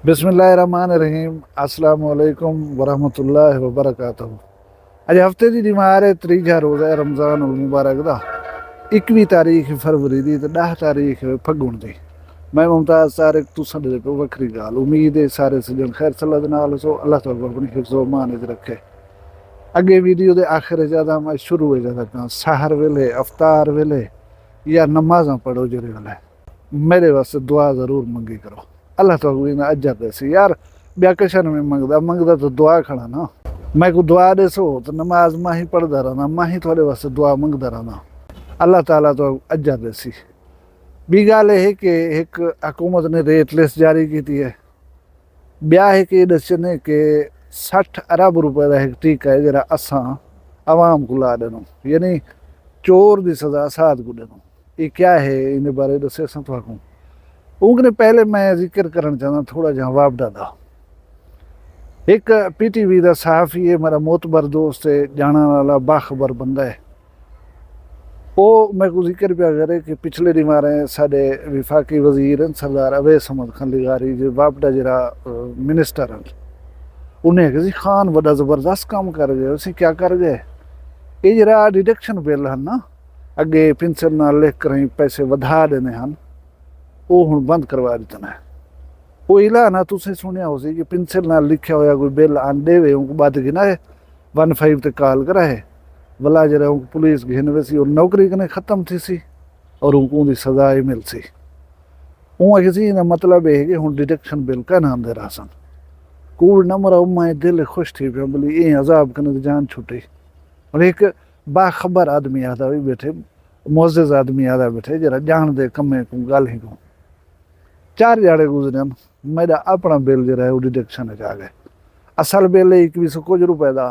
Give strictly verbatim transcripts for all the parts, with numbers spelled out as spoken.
بسم اللہ الرحمن الرحیم۔ السلام علیکم ورحمۃ اللہ وبرکاتہ۔ اڄ ہفتے دی ݙیوار ہے، تریجھا روزہ ہے رمضان المبارک دا، اکوی تاریخ فروری دی تے ݙاہ تاریخ پھڳݨ دی۔ میں ممتاز طارق، تساں ݙیہدے پئے وکھری ڳالھ۔ امید ہے سارے سڄݨ خیر سلامت دے نال ہوسو، اللہ تعالیٰ تہاکوں اپݨی حفظ و امان وچ رکھے۔ اڳے ویڈیو دے آخر وچ آہدم، میں شروع وچ آہدا پیاں، سحر ویلے، افطار ویلے یا نمازاں پڑھو جیڑھے ویلے، میݙے واسطے دعا ضرور منگی کرو۔ اللہ تہاکوں ایندا اجر ݙیسی۔ یار، ٻیا کشن میں منگدا، منگدا تاں دعا کھڑا نا۔ میکوں دعا ݙیسو تاں نماز میں ہی پڑھدا رہنداں، میں ہی تہاݙے واسطے دعا منگدا رہنداں۔ اللہ تعالیٰ تہاکوں اجر ݙیسی۔ ٻی ڳالھ اے ہے کہ ہک حکومت نے ریٹ لسٹ جاری کیتی ہے۔ ٻیا ہک اے ݙسیندے کہ سٹھ ارب روپے دا ہک ٹیکہ ہے جیڑھا اساں عوام کوں لا ݙیندوں، یعنی چور دی سزا اسات کوں ݙیندوں۔ اے کیا ہے، ایندے بارے ݙسیساں تہاکوں۔ اوں کنیں پہلے میں ذکر کرݨ چاہنداں تھوڑا جیہاں واپڈا دا۔ ہک پی ٹی وی دا صحافی ہے، میݙا معتبر دوست ہے، ڄاݨݨ والا باخبر بندہ ہے۔ او میکوں ذکر پیا کرے کہ پچھلے ݙیواریں ساݙے وفاقی وزیر ہن سردار اویس احمد خان لغاری، جے واپڈا جیڑھا، آ، منسٹر ہن، انہیں آکھیا سی خان وݙا زبردست کم کر ڳئے، اسی کیا کر ڳئے؟ اے جیڑھا ڈیڈکشن بل ہن نا، اڳے پنسل نال لکھ کریں پیسے ودھا ݙیندے ہن، او ہݨ بند کروا ݙتن ہے۔ او اعلان ہے، تسیں سݨیا ہوسی کہ پنسل نال لکھیا ہویا کوئی بل آن ݙیوے، اونکوں ٻدھ گھنائے، ون فائیو تے کال کرائے، ولا جیڑھا اونکوں پولیس گھن ویسی، او نوکری کنیں ختم تھیسی اور اونکوں اوندی سزا ہی ملسی۔ اوں آکھیا سی، ایندا مطلب اے ہے کہ ہݨ ڈیڈکشن بل کائناں آندے رہسن۔ کوڑ نہ مراؤ، میں دل خوش تھی پیا، بھلی ایں عذاب کنیں تے جان چھٹی۔ ہݨ ہک باخبر آدمی آہدا وی ٻیٹھے، معزز آدمی آہدا ٻیٹھے، جیڑھا ڄاݨدے کمیں کوں، ڳالھیں کوں۔ چار ݙیہاڑے گزرن، میݙا اپݨا بل جیڑھا ہے، او ڈیڈکشن وچ آ ڳئے۔ اصل بل ہے اکوی سو کجھ روپے دا،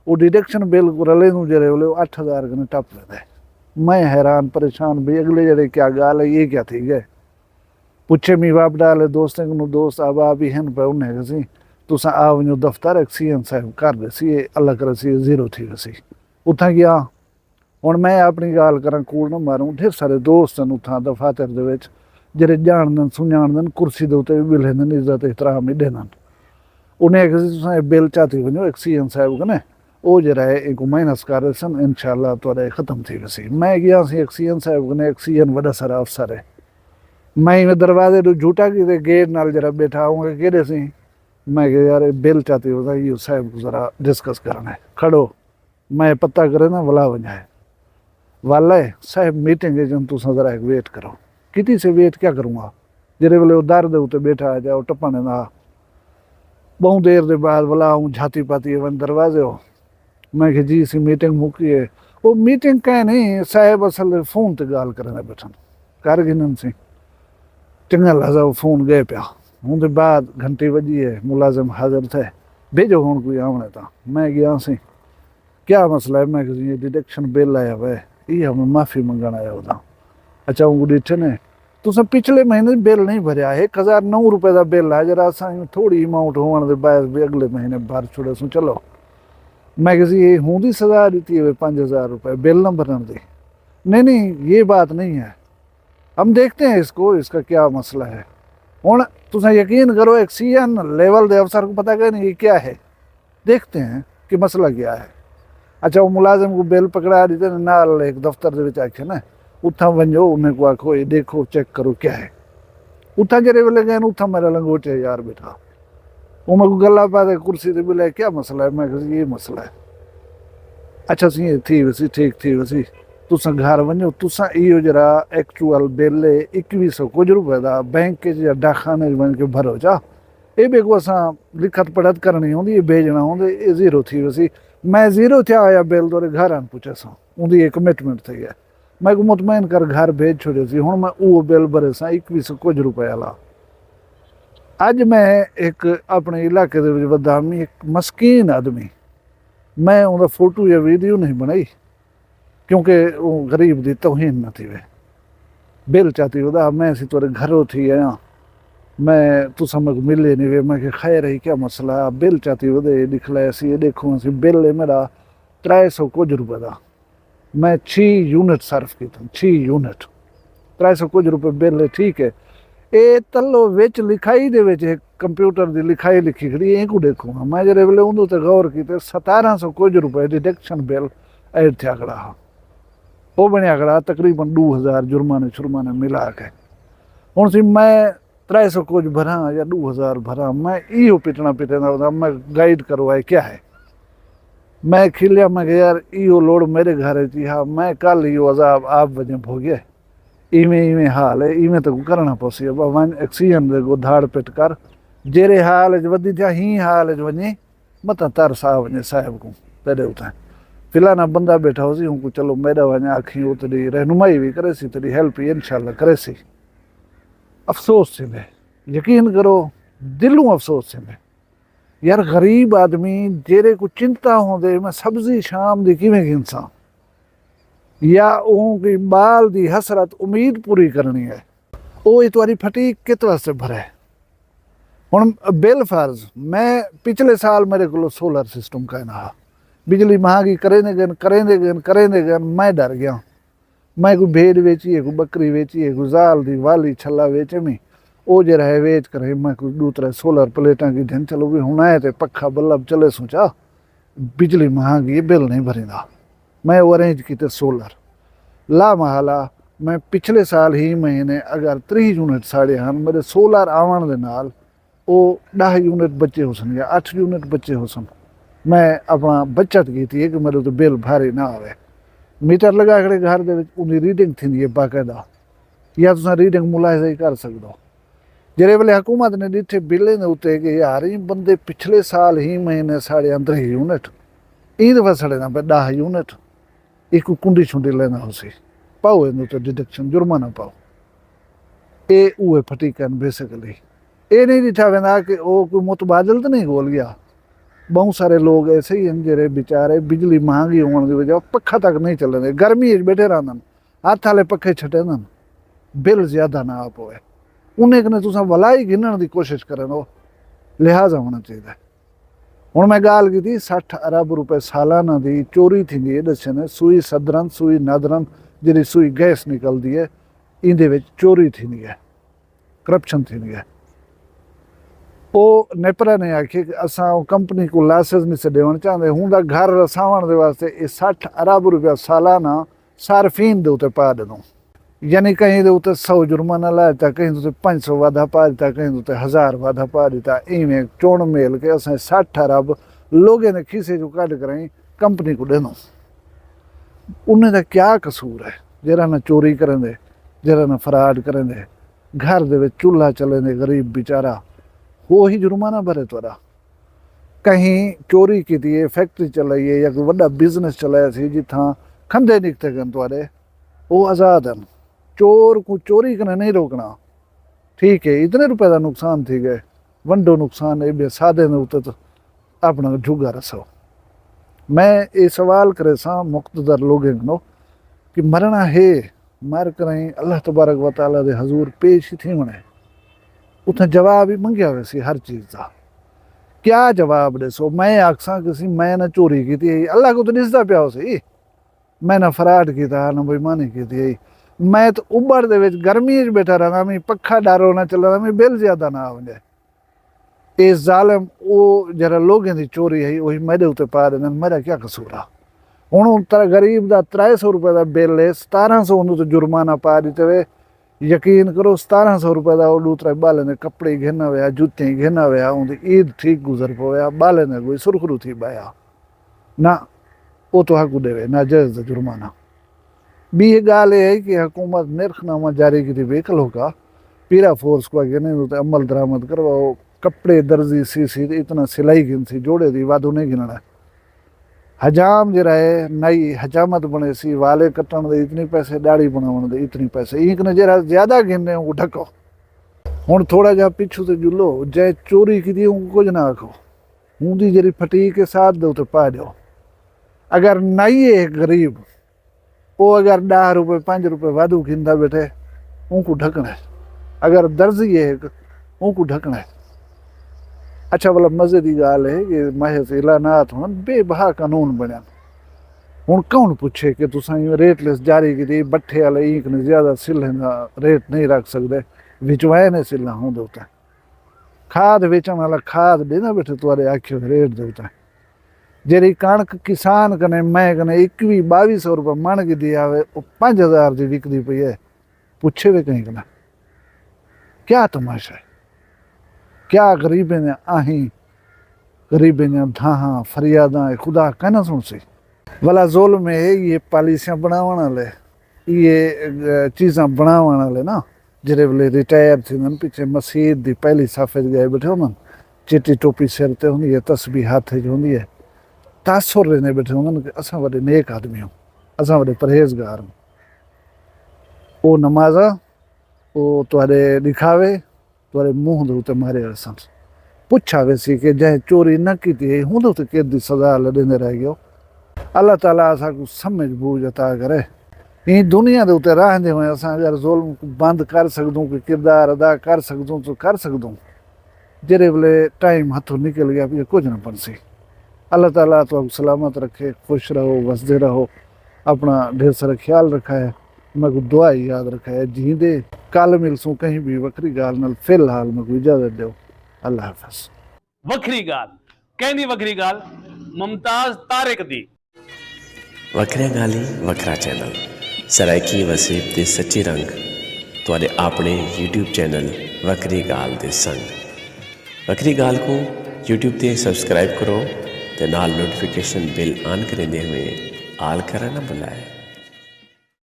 او ڈیڈکشن بل کوں رلیندوں جیڑھے ویلے او اٹھ ہزار کنیں ٹپ ویندے۔ میں حیران پریشان بھئی اڳلے جیڑھے کیا ڳالھ ہے، اے کیا تھی ڳئے؟ پچھے میں واپڈا آلے دوستیں کنوں، دوست احباب ہی ہن پئے، انہیں آکھیا سی، تساں آ ونڄو دفتر، ایکسیئن صاحب کر ݙیسی، اے اللہ کرے سی، اے زیرو تھی ویسی۔ اتھاں ڳیا، ہݨ میں اپݨی ڳالھ کراں، کوڑ نہ ماروں، ڈھیر سارے دوست ہن اتھاں دفاتر دے وچ، جیڑھے ڄاݨدن، سنڄاݨدن، کرسی دے اتے وی ٻلھیندن، عزت احترام وی ݙیندن۔ انہیں آکھیا سی، تساں اے بل چاتی ونڄو ایکسیئن صاحب کنے، او جیڑھا ہے، اینکوں مائنس کر ݙیسن، انشاءاللہ تہاݙا اے ختم تھی ویسی۔ میں ڳیا سی ایکسیئن صاحب کنے، ایکسیئن وݙا سارا افسر ہے۔ میں ایویں دروازے ݙو جھوٹا کیتے، گیٹ نال جیڑھا ٻیٹھا، اوں آکھیا کیݙے سی؟ میں آکھیا، یار، اے بل چاتی ونڄاں، ایہو صاحب کوں ذرا ڈسکس کرݨا ہے۔ کھڑو۔ میں پتہ کرے نا ولا ونڄائے۔ واللہ صاحب میٹنگ ہے جن، تساں ذرا ہک ویٹ کرو۔ کیتی سے ویٹ کیا کروں گا؟ جیڑھے ویلے او در دے اتے ٻیٹھا ہے جا او ٹپݨ ݙیندا۔ ٻہوں دیر دے بعد ولا اوں جھاتی پاتی ہے ونڄ دروازے او۔ میں کہ جی سی میٹنگ مکی ہے۔ او میٹنگ کائے نہیں صاحب، اصل فون تے ڳالھ کریندے ٻیٹھن۔ کر گھنن سی۔ چنڳا لحظہ او فون ڳئے پیا۔ اوندے بعد گھنٹی وڄی ہے، ملازم حاضر تھئے۔ بھیجو ہݨ کوئی آوݨے تاں۔ میں ڳیا سی۔ کیا مسئلہ ہے؟ میں کہا، یہ ڈیڈکشن بل آیا ہوا ہے، یہ ہمیں معافی منگن آیا ہوتا۔ اچھا، اونکوں ݙٹھے نے، تساں پچھلے مہینے بل نہیں بھریا، ہک ہزار نو روپے دا بل ہے، جیڑھا اساں تھوڑی اماؤنٹ ہووݨ دے باعث بھی اڳلے مہینے بھر چھوڑے سوں۔ چلو، میں کہا سی، یہ ہوندی سزا ݙتی ہے پنج ہزار روپے بل نہ بھرݨ دی؟ نہیں، نہیں، یہ بات نہیں ہے، ہم دیکھتے ہیں اس کو، اس کا کیا مسئلہ ہے۔ ہݨ تساں یقین کرو، ایکسیئن لیول دے افسر کوں پتہ کائے نہیں یہ کیا ہے۔ دیکھتے ہیں کہ مسئلہ کیا ہے۔ اچھا، او ملازم کوں بل پکڑا ݙتے نے، نال ہک دفتر دے وچ آکھے نا، اتھاں ونڄو، انہیں کوں آکھو، اے ݙیکھو، چیک کرو کیا ہے۔ اتھاں جیڑھے ویلے ڳئے نے، اتھاں میݙا لنگوٹیا یار ٻیٹھا۔ او میکوں ڳالھاں پئے تے کرسی تے ٻلے، کیا مسئلہ ہے؟ میں کہا سی، اے مسئلہ ہے۔ اچھا سی، اے تھی ویسی، ٹھیک تھی ویسی۔ تساں گھر ونڄو، تساں ایہو جیڑھا ایکچوئل بل ہے، اکوی سو کجھ روپے دا، بینک وچ یا ڈاکخانے وچ ونڄ کے بھرو چا۔ اے ٻئے کوں اساں لکھت پڑھت کرݨی ہوندی، اے بھیڄݨا ہوندے، اے زیرو تھی ویسی۔ میں زیرو تھیا ہویا بل تہاݙے گھر آن پچھیساں، اوندی اے کمٹمنٹ تھئی ہے۔ میکوں مطمئن کر گھر بھیج چھوڑیسی۔ ہݨ میں او بل بھریساں، اکوی سو کجھ روپے آلا۔ اڄ میں ہک اپݨے علاقے دے وچ ودا آدمی، ہک مسکین آدمی، میں اوندا فوٹو یا ویڈیو نہیں بݨائی، کیونکہ او غریب دی توہین نہ تھیوے۔ بل چاتی ودا، میں سی تہاݙے گھروں تھی آیاں، میں، تساں میکوں ملے نہیں وے۔ میں کہ خیر ہے، کیا مسئلہ ہے؟ بل چاتی ودے، ݙکھلائے سی، اے ݙیکھو سی، بل ہے میݙا ترے سو کجھ روپے دا۔ میں چھی یونٹ صرف کیتن، چھی یونٹ۔ ترے سو کجھ روپے بل ہے، ٹھیک ہے۔ اے تلو وچ لکھائی دے وچ ہک کمپیوٹر دی لکھائی لکھی کھڑی ہے، اینکوں ݙیکھو ہاں۔ میں جیڑھے ویلے اوندے تے غور کیتے، ستارہ سو کجھ روپے ڈیڈکشن بل ایڈ تھیا کھڑا ہا۔ او بݨیا کھڑا تقریباً ݙو ہزار جرمانے شرمانے ملا کے۔ ہݨ سی میں ترے سو کجھ بھراں یا ݙو ہزار بھراں، میں ایہو پٹنا پٹیندا ہوندا، میں گائیڈ کرو آئے کیا ہے۔ میں کھلیا، میں کہ یار ایہو لوڑ میرے گھر اچ ہی ہا، میں کل ایہو عذاب آپ وجہ بھوگیا۔ ایویں ایویں حال ہے، ایویں تاں کوں کرݨا پوسی۔ ابا ونڄ ایکسیجن دے اڳوں دھاڑ پٹ کر، جیڑھے حال اچ ودی تھیا، ہیں حال اچ ونڄی، متاں ترس آ ونڄے صاحب کوں تیݙے اتھاں۔ فلانا بندہ ٻیٹھا ہوسی، اونکوں چلو میݙا ونڄ آکھیں، او تیݙی رہنمائی وی کریسی، تیݙی ہیلپ وی انشاءاللہ کریسی۔ افسوس تھیندے، یقین کرو، دلوں افسوس تھیندے۔ یار، غریب آدمی جیڑھے کوں چنتا ہوندے، میں سبزی شام دی کیویں گھنساں، یا اوں کوئی ٻال دی حسرت امید پوری کرݨی ہے، او اے تہاݙی پھٹی کت واسطے بھرے؟ ہݨ بل فرض، میں پچھلے سال میرے کولو سولر سسٹم کائنا ہا، بجلی مہانگی کریندے ڳئن، کریندے ڳئن، کریندے ڳئن، میں ݙر ڳیاں۔ میں کوئی بھیݙ ویچی ہے، کوئی ٻکری ویچی ہے، کوئی زال دی والی چھلا ویچ امی، او جیڑھا ہے ویچ کرے، میں کوئی ݙو ترے سولر پلیٹاں گھدن، چلو وی ہݨ آئے تے پکھا بلب چلے سوں چا، بجلی مہانگی ہے، بل نہیں بھریندا۔ میں او ارینج کیتے سولر۔ لا محالہ، میں پچھلے سال ہی مہینے اگر تریہہ یونٹ ساڑے ہن، میرے سولر آوݨ دے نال او ݙاہ یونٹ بچے ہوسن یا اٹھ یونٹ بچے ہوسن۔ میں اپݨا بچت کیتی ہے کہ میݙے تے بل بھاری نہ آوے۔ میٹر لڳا کھڑے گھر دے وچ، اوندی ریڈنگ تھیندی ہے باقاعدہ، یا تساں ریڈنگ ملاحظہ ہی کر سڳدو۔ جیڑھے ویلے حکومت نے ݙٹھے بلیں دے اتے کہ یار، ایں بندے پچھلے سال ہی مہینے ساڑے اندر ہی یونٹ، ایں دفعہ ساڑے نہ پئے ݙاہ یونٹ، ایکوں کنڈی شنڈی لینا ہوسی، پاؤ ایندے تے ڈیڈکشن، جرمانہ پاؤ۔ اے اوہے پھٹی کن بیسیکلی۔ اے نہیں ݙٹھا ویندا کہ او کوئی متبادل تے نہیں ڳول ڳیا۔ ٻہوں سارے لوگ ایسے ہی ہن جیڑھے بیچارے بجلی مہانگی ہووݨ دی وجہ پکھا تک نہیں چلیندے، گرمی اچ ٻیٹھے رہندن، ہتھ آلے پکھے چھٹیندن، بل زیادہ نہ آ پوے۔ انہیں کنے تساں ولا ہی گھنݨ دی کوشش کریندو، لحاظ ہووݨا چاہیدا ہے۔ ہݨ میں ڳالھ کیتی سٹھ ارب روپے سالانہ دی چوری تھیندی ہے، ݙسن سوئی سدرن، سوئی ندرن، جیڑھی سوئی گیس نکلدی ہے، ایندے وچ چوری تھیندی ہے، کرپشن تھیندی ہے۔ او نیپرا نے آکھیے کہ اساں او کمپنی کوں لائسنس نہیں سے ݙیوݨ چاہندے، ہوندا گھر رساوݨ دے واسطے اے سٹھ ارب روپیہ سالانہ صارفین دے اتے پا ݙیندوں۔ یعنی کہیں دے اتے سو جرمانہ لا ݙتا، کہیں دے اتے پنج سو وادھا پا ݙتا، کہیں دے اتے ہزار وادھا پا ݙتا، ایویں چݨ میل کے اساں سٹھ ارب لوگیں دے کھیسے چوں کڈھ کرائیں کمپنی کوں ݙیندوں۔ انہیں دا کیا قصور ہے جیڑھا نہ چوری کریندے، جیڑھا نہ فراڈ کریندے، گھر دے وچ چولہا چلیندے غریب بیچارہ، او ہی جرمانہ بھرے تہاݙا؟ کہیں چوری کیتی ہے، فیکٹری چلائی ہے یا کوئی وݙا بزنس چلایا سی جتھاں کھندے نکتے ڳئن تہاݙے، او آزاد ہن۔ چور کوں چوری کنے نہیں روکݨا۔ ٹھیک ہے، اتنے روپے دا نقصان تھی ڳئے، ونڈو نقصان، اے ٻئے سادے دے اتے تاں اپݨا جھڳا رسو۔ میں اے سوال کریساں مقتدر لوگیں کنوں کہ مرݨا ہے، مر کرائیں اللہ تبارک و تعالیٰ دے حضور پیش ہی تھیوݨے، اتھاں جواب ہی منگیا ویسی ہر چیز دا۔ کیا جواب ݙیسو؟ میں آکھساں کسی میں نہ چوری کیتی ہے، اللہ کوں تاں ݙسدا پیا ہوسی۔ میں نہ فراڈ کیتا، نہ بے ایمانی کیتی ہے۔ میں تاں ابڑ دے وچ گرمی وچ ٻیٹھا رہنا، میں پکھا ڈارو نہ چلنا، میں بل زیادہ نہ آ ونڄے۔ اے ظالم، او جیڑھا لوگیں دی چوری ہئی، اوہی میݙے اتے پا ݙیندن، میݙا کیا قصور آ؟ ہݨ اوں تر-، غریب دا ترے سو روپے دا بل ہے، ستارہ سو اوندے تے جرمانہ پا ݙتے وے۔ یقین کرو، ستارہ سو روپے دا او ݙو ترے ٻالیں دے کپڑے گھن آویا، جتیاں گھن آویا، اوندی عید ٹھیک گزر پویا، ٻالیں دے کوئی سرخرو تھی ٻایا۔ نہ، او تہاکوں ݙیوے، ناجائز دا جرمانہ۔ ٻی ہک ڳالھ اے ہے کہ حکومت نرخ نامہ جاری کیتی، ویکھ لوکا، پیرا فورس کوں آکھیے نے تے عمل درآمد کرواؤ، کپڑے درزی سی سی تے اتنا سلائی گھنسی، جوڑے دی وادھو نہیں گھنݨا۔ حجام جیڑھا ہے، نائی حجامت بݨیسی، والے کٹݨ دے اتنے پیسے، ݙاڑھی بݨاوݨ دے اتنے پیسے، ایں کنے جیڑھا زیادہ گھندے اوں کوں ڈھکو۔ ہݨ تھوڑا جہا پچھوں تے جلو، جئیں چوری کیتی اوں کوں کجھ نہ آکھو، اوندی جیڑھی پھٹی کے ساتھ دے اتے پا ݙیو۔ اگر نائی ہے غریب، او اگر ݙاہ روپے، پنج روپے وادھو گھندا ٻیٹھے، اونکوں ڈھکݨا ہے۔ اگر درزی ہے ہک، اونکوں ڈھکݨا ہے۔ اچھا، ولا مزے دی ڳالھ ہے کہ محض اعلانات ہن، بے بہا قانون بݨن۔ ہݨ کون پچھے کہ تساں ایویں ریٹ لسٹ جاری کیتی، بٹھے والے ایں کنے زیادہ سلھیں دا ریٹ نہیں رکھ سڳدے۔ وچوائے نے سلا ہوں دے اتیں۔ کھاد ویچݨ والا کھاد ݙیندا ٻیٹھے تہاݙے آکھے ہوئے ریٹ دے اتیں۔ جیڑھی کݨک کسان کنے میں کنے اکوی ٻاوی سو روپے مݨ گھدی آوے، او پنج ہزار دی وکدی پئی ہے۔ پچھے وے کہیں کنے؟ کیا تماشا ہے؟ کیا غریبیں دیاں آہیں، غریبیں دیاں دھاہاں، فریاداں اے خدا کائنا سݨسی؟ ولا ظلم ہے، یہ پالیسیاں بݨاوݨ والے، یہ چیزاں بݨاوݨ والے نا، جیڑھے ویلے ریٹائر تھیندن، پچھے مسیت دی پہلی صف اچ ڳئے ٻیٹھے ہوندن، چٹی ٹوپی سر تے ہوندی ہے، تسبیح ہتھ اچ ہوندی ہے، تاثر لیندے ٻیٹھے ہوندن کہ اساں وݙے نیک آدمی ہوں، اساں وݙے پرہیزگار ہوں۔ او نمازاں، او تہاݙے ݙکھاوے، تہاݙے منہ دے اتے مارے ویسن۔ پچھا ویسی کہ جئیں چوری نہ کیتی ہئی، ہوندے اتے کیت دی سزا لݙیندے رہ ڳیو۔ اللہ تعالیٰ اساکوں سمجھ بوجھ عطا کرے۔ ایں دنیا دے اتے رہندے ہوئے اساں اگر ظلم کوں بند کر سڳدوں، کوئی کردار ادا کر سڳدوں تو کر سڳدوں۔ جیڑھے ویلے ٹائم ہتھوں نکل ڳیا، پیا کجھ نہ بݨسی۔ اللہ تعالیٰ تہاکوں سلامت رکھے، خوش رہو، وسدے رہو۔ اپݨا ڈھیر سارا خیال رکھائے، میکوں دعا یاد رکھائے۔ جیندے کل ملسوں کہیں بھی وکھری ڳالھ نال، فی الحال میکوں اجازت ݙیو۔ اللہ حافظ۔ وکھری ڳالھ، کیندی وکھری ڳالھ؟ ممتاز طارق دی۔ وکھریاں ڳالھیں، وکھرا چینل، سرائیکی وسیب دے سچے رنگ، تہاݙے آپݨے یوٹیوب چینل وکھری ڳالھ دے سنگ۔ وکھری ڳالھ کوں یوٹیوب تے سبسکرائب کرو تے نال نوٹیفیکیشن بیل آن کریندے ہوئے آل کرݨ نہ بھلائے۔